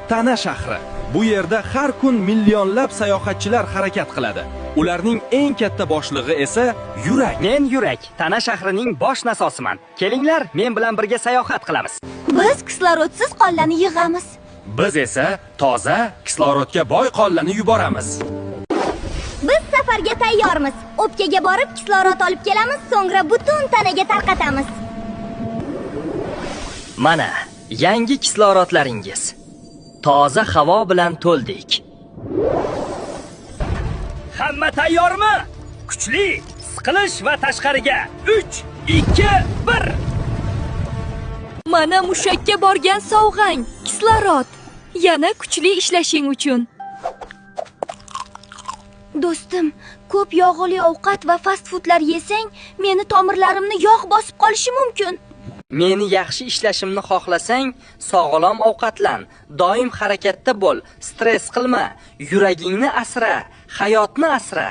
Tana shahri. Bu yerda har kun millionlab sayohatchilar harakat qiladi. Ularning eng katta boshlig'i esa yurak. Men yurak, Tana shahrining bosh nasosiman. Kelinglar, men bilan birga sayohat qilamiz. Biz kislorodsiz qonlarni yig'amiz. Biz esa toza, kislorodga boy qonlarni yuboramiz. Biz safarga tayyormiz. O'pkaga borib kislorod olib kelamiz, so'ngra butun tanaga tarqatamiz. Mana yangi kislorodlaringiz. Toza havo bilan to'ldik. Hamma tayyormi? Kuchli siqilish va tashqariga. 3, 2, 1. Mana mushakka borgan sovg'ang, kislorod. Yana kuchli ishlashing uchun. Do'stim, ko'p yog'li ovqat va fast foodlar yesang, meni tomirlarimni yog' bosib qolishi mumkin. Meni yaxshi ishlashimni xohlasang, sog'lom ovqatlan, doim harakatda bo'l, stress qilma, yuragingni asra, hayotni asra.